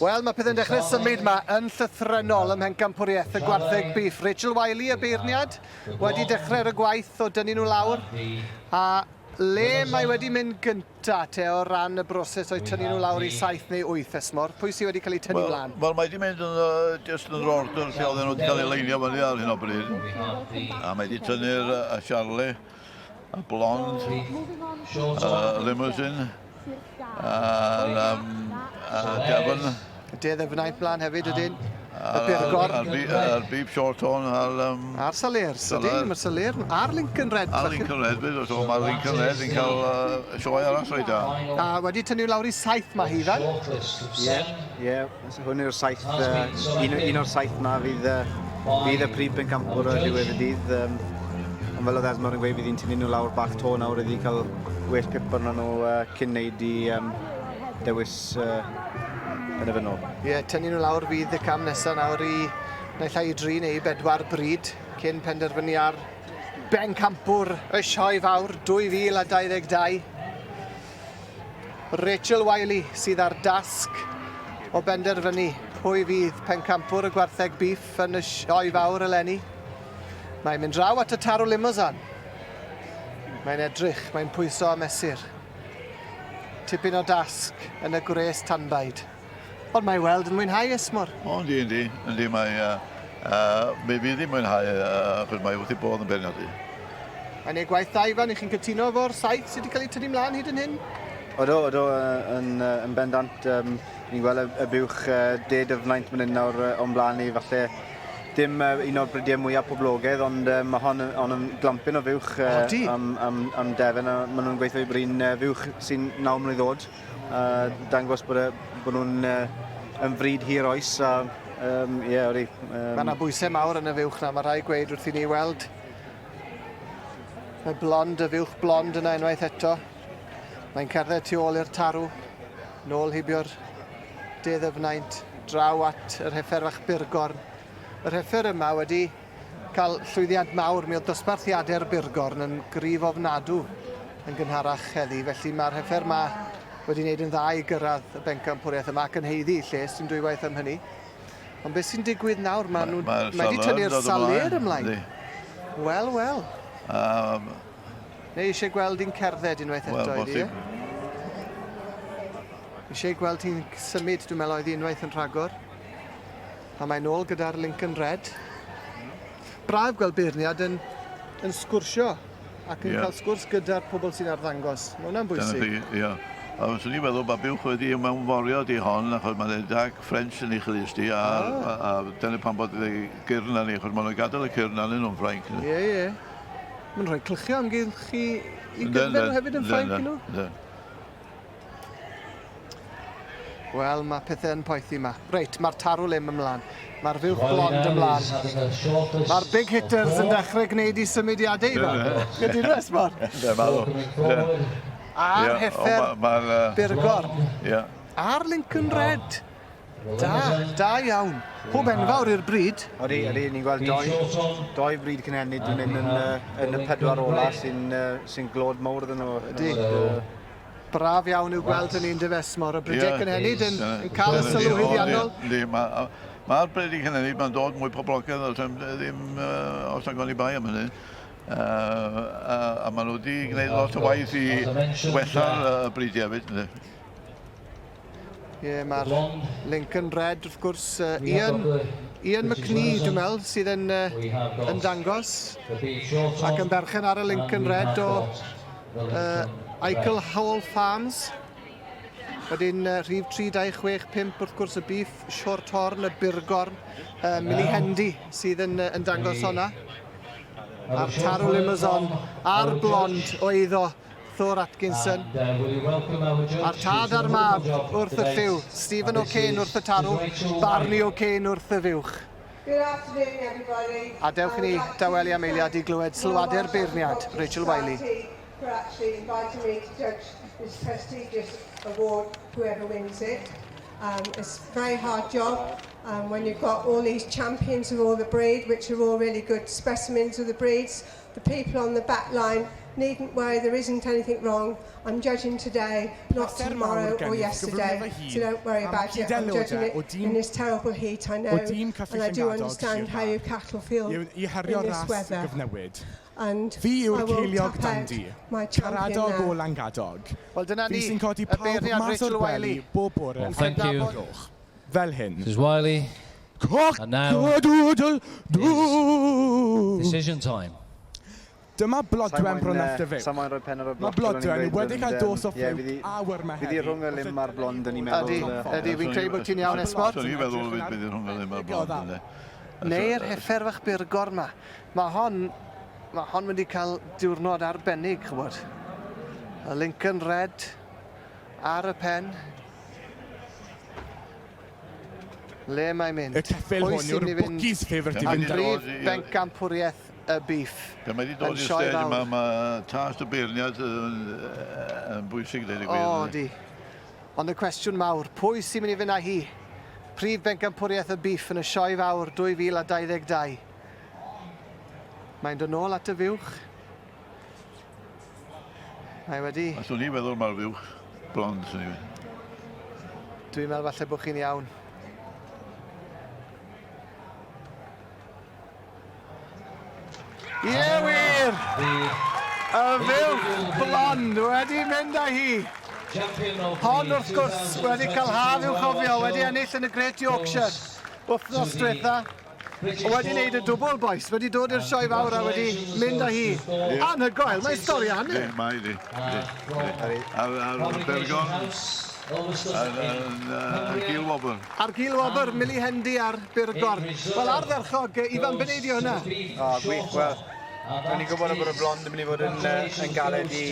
Wel, mae pethau'n dechrau symud ma yn llythrennol ym Mhencampwriaeth y Gwartheg Beef. Rachel Wiley, y beirniad, wedi dechrau ar y gwaith o dynnu nhw lawr. A le mae wedi mynd gynta te o ran y broses o'i tynnu nhw lawr i 7 neu 8, Esmor? Pwy sydd wedi cael eu tynnu mlaen? Wel, mae wedi mynd yn, uh, just yn yr order lle oedden nhw wedi cael ei leinio fyny ar hyn o bryd. A mae wedi tynnu'r uh, Charlie, y Blonde, uh, Limousine, A'r um, a Devon. Y De Ddyfnaint mlaen hefyd ydyn. Y Burgor. A'r Beef Short Horn a'r... Um, a'r Salers, ydyn, mae'r Saler. A'r Lincoln Red. A'r Lincoln Red, fyd, so mae'r Lincoln Red yn cael sioe arall reit da. A wedi tynnu lawr i 7 mae hi fan. Ie, ie, hwn yw'r 7, un, un o'r 7 ma fydd, fydd y prif bencampwr ar ddiwedd y dydd. Um, ond fel oedd Esmor yn gweud, fydd hi'n tynnu nhw lawr bach to nawr iddi cael well pip arno nhw cyn wneud i dewis penderfynol. Ie, yeah, tynnu nhw lawr fydd y cam nesaf nawr i naill ai i dri neu i bedwar bryd cyn penderfynu ar bencampwr y Sioe Fawr 2022. Rachel Wiley sydd ar dasg o benderfynu pwy fydd pencampwr y gwartheg bîff yn y Sioe Fawr eleni. Mae'n mynd draw at y tarw Limousin. Mae'n edrych, mae'n pwyso a mesur. Tipyn o dasg yn y gwres tanbaid. Ond mae weld yn mwynhau Esmor. O, yndi, yndi. Yndi, mae... Uh, uh, mi fydd hi'n mwynhau, uh, achos mae wrth ei bodd yn beirniadu. Mae'n ei gwaith da, Ifan, i chi'n cytuno efo'r 7 sydd wedi cael eu tynnu mlaen hyd yn hyn? Odo, odo, yn, yn bendant. Um, ni'n gweld y, y buwch uh, de dyfnaint fan hyn nawr uh, o'n blaen ni, falle Dim un o'r bridiau mwyaf poblogaidd, ond mae hon, hon yn glampin o fuwch am, am, am defen, a maen nhw'n gweithio i brin fuwch sy'n 9 mlwydd oed. Dangos bod, e, bod nhw'n yn fryd hir oes, a um, ie, ori. Mae yna bwysau mawr yn y fuwch na, mae rhaid gweud wrth i ni weld y blond, y fuwch blond yna unwaith eto. Mae'n cerdded tu ôl i'r tarw, nôl heibio'r De Ddyfnaint, draw at yr heffer fach Burgorn. Yr heffer yma wedi cael llwyddiant mawr, mi oedd dosbarthiadau'r Burgorn yn gryf ofnadw yn gynharach heddi, felly mae'r heffer yma wedi wneud yn dda i gyrraedd y bencampwriaeth yma ac yn haeddu lle, sdim dwywaith am hynny. Ond beth sy'n digwydd nawr? Mae nhw mae wedi tynnu'r Saler ymlaen. Wel, wel. Neu eisiau gweld hi'n cerdded unwaith eto, Wel, ydi e? Eisiau gweld hi'n symud, dwi'n meddwl oedd hi unwaith yn rhagor. A mae'n ôl gyda'r Lincoln Red. Braf gweld beirniad yn, yn sgwrsio ac yn yeah. cael sgwrs gyda'r pobl sy'n arddangos. Mae hwnna'n bwysig. Dyna chi, ie. A fyswn i'n meddwl bod buwch wedi mewnforio di hon, achos mae'n dark French yn ei chlust i, a, ah. a, a dyna pan bod ei gyrn arni, achos maen nhw'n gadael y cyrn arnyn nhw'n Ffrainc. Ie, ie. Yeah. Mae'n rhoi clychau amgylch i, i gyfer nhw hefyd yn Ffrainc nhw. Wel, mae pethau yn poethi yma. Reit, mae'r tarw lim ymlaen. Mae'r fuwch blond ymlaen. Mae'r big hitters yn dechrau gwneud i symudiadau i fan. Gyda Esmor. A'r heffer Burgor. A'r Lincoln Red. Da, da iawn. Hwb enfawr i'r bryd. Odi, odi, ni'n gweld doi, doi bryd cynhenid yn mynd yn, yn y pedwar ola sy'n sy glod mawr iddyn nhw. Ydy. Braf iawn i'w gweld hynny yn Dyfesmor. Y bridiau yeah. cynhenid yn, yn cael y sylw haeddiannol. Yndi, mae'r ma bridiau cynhenid mae'n dod mwy poblogaidd, os ddim, os nag oni bai am hynny. A, a maen nhw wedi gwneud lot o waith i wella'r bridiau hefyd. Ie, yeah, mae'r Lincoln Red, wrth gwrs, Ian, Ian McNee, dwi'n meddwl, sydd yn, yn dangos ac yn berchen ar y Lincoln Red o Eichel Hall Farms. Wedyn rhif 3, 2, 6, 5, wrth gwrs, y Beef Short Horn, y Burgorn, Millie Hendy sydd yn, yn dangos honna. A'r Tarw Limousin, a'r Blond o eiddo Thor Atkinson. A'r tad a'r mab wrth y llyw, Stephen O'Kane wrth y tarw, Barney O'Kane wrth y fuwch. A dewch i ni dawelu am eiliad i glywed sylwadau'r beirniad, Rachel Wiley. For actually inviting me to judge this prestigious award, whoever wins it. It's a very hard job when you've got all these champions of all the breed, which are all really good specimens of the breeds. The people on the back line needn't worry, there isn't anything wrong. I'm judging today, not Pleser mawr tomorrow or gennyf gyflwyno yesterday. fy So hun don't worry am about it. I'm judging cyd-aelodau o it dîm in this terrible heat, I o know, dîm Caffi and I do Llangadog, understand Sir how you Gâr, cattle feel i in herio'r this ras weather. gyfnewid. And Fi I yw'r will ceiliog tap out dandi, my champion Caradog o now. Langadog. Wel, dyna Fi ni, sy'n codi y pawb beirniad mas Rachel o'r gwely Wiley. bob bore Well, thank yn you. gloch. Fel hyn. Mrs Wiley, Cock And now a doodle doo. decision time. Dyma Sa'n Blodwen moyn, Bronafft y yy, Fyw. sa'n moyn rhoi pen ar y Mae bloc. fel o'n i'n Blodwen gweud, wedi ond, cael yym, dos o ie, ffliw fydd hi- a wyrma Fydd hi heddi. rhwng y lim a'r blond yn i'n meddwl. Ydy, ydy, fi'n credu bod ti'n iawn, Esmor. Swn i'n feddwl fydd bydd rhwng y lim a'r blond ynddi. Neu'r heffer fach burgor ma. Mae hon, mae hon wedi cael diwrnod arbennig, chybod. Y Lincoln Red ar y pen. Le mae'n mynd? Y ceffyl Pwy hwn sy'n yw'r mynd i fynd bookies favourite i Am fynd Brif dod i- bencampwriaeth y beef. Pan mae wedi dod Yn i'r sioe stage fawr. yma, mae tast y beirniad yn, yn bwysig, dweud y gwir. O, di. Ond y cwestiwn mawr, pwy sy'n mynd i fynd â hi? Prif bencampwriaeth y beef yn y sioe fawr 2022. Mae'n dod nôl at y fuwch. Mae wedi... A swn i'n feddwl mae'r fuwch blond, swn i'n feddwl. Dwi'n meddwl falle bod chi'n iawn. Ie wir! Y fuwch blond wedi mynd â hi. Hon wrth gwrs wedi cael haf i'w chofio, wedi ennill yn y Great Yorkshire wythnos diwetha. Wedi wneud y dwbl, boys, wedi dod i'r sioe fawr a wedi mynd â hi. Anhygoel, mae'n stori anhygoel. Mae di. Ar, ar Bergon, ar, ar Gil Wobr. Ar Gil Wobr, Millie Hendy ar Burgorn. Wel, ardderchog, Ifan, be wneud i hwnna? O, gwych, wel, o'n i'n gwybod bod y blond yn mynd i fod yn, yn galed i,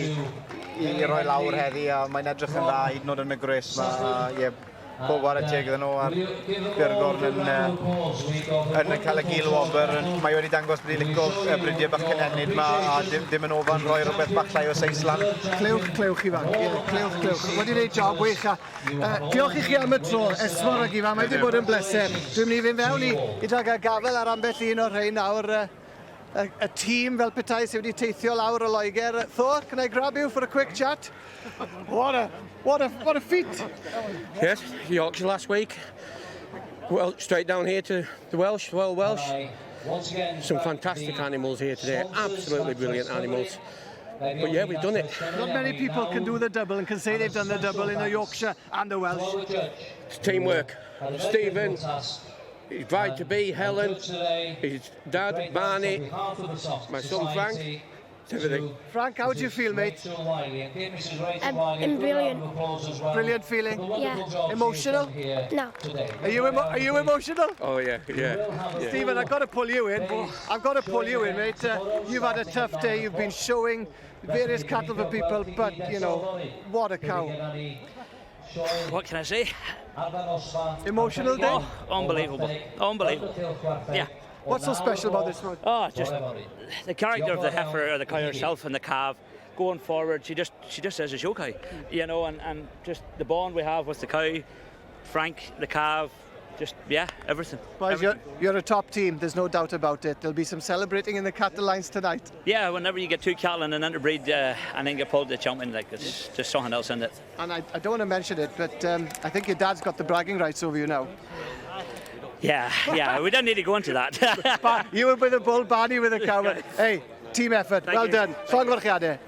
i roi lawr heddi a mae'n edrych yn dda hyd yn oed yn y gwres ma. A, ie, pob ware teg iddyn nhw a'r Burgorn yn, yn cael y gil wobr. Mae wedi dangos bod hi'n licio y bridiau bach cynhenid ma a dim, dim yn ofan rhoi rhywbeth bach llai o seis lan. Clywch, clywch, Ifan. Ie, clywch, clywch. Wedi gwneud job wych a uh, diolch i chi am y tro, Esmor ac Ifan. Mae wedi bod yn bleser. Dwi'n mynd i fynd fewn i, i drag a gafel ar ambell un o'r rhain nawr. Y, y tîm fel petai sydd wedi teithio lawr o Loegr. Thor, can I grab you for a quick chat? What a, what a, what a feat! Yes, Yorkshire last week. Well, straight down here to the Welsh, Royal Welsh. Some fantastic animals here today, absolutely brilliant animals. But yeah, we've done it. Not many people can do the double and can say they've done the double in the Yorkshire and the Welsh. It's teamwork. Stephen, his bride to be, Helen, his dad, Barney, my son Frank, it's everything. Frank, how do you feel, mate? I'm brilliant. Brilliant feeling. Yeah. Emotional? No. Are you, emo are you emotional? Oh yeah, yeah. yeah. Stephen, I've got to pull you in. I've got to pull you in, mate. You've had a tough day. You've been showing various cattle for people, but, you know, what a cow. What can I say? Emotional day? Oh, unbelievable. Unbelievable. Yeah. What's so special about this one? Oh, just the character of the heifer or the cow herself and the calf going forward. She just is a show cow, you know, and just the bond we have with the cow, Frank, the calf, just, yeah, everything. Boys, you're a top team, there's no doubt about it. There'll be some celebrating in the cattle lines tonight. Yeah, whenever you get two cattle in an interbreed and then get pulled to the champion, like, it's just something else in it. And I don't want to mention it, but I think your dad's got the bragging rights over you now. Yeah, yeah, we don't need to go into that. You were with the bull, Barney with the cow. Hey, team effort, Thank well you. done. Llongyfarchiadau.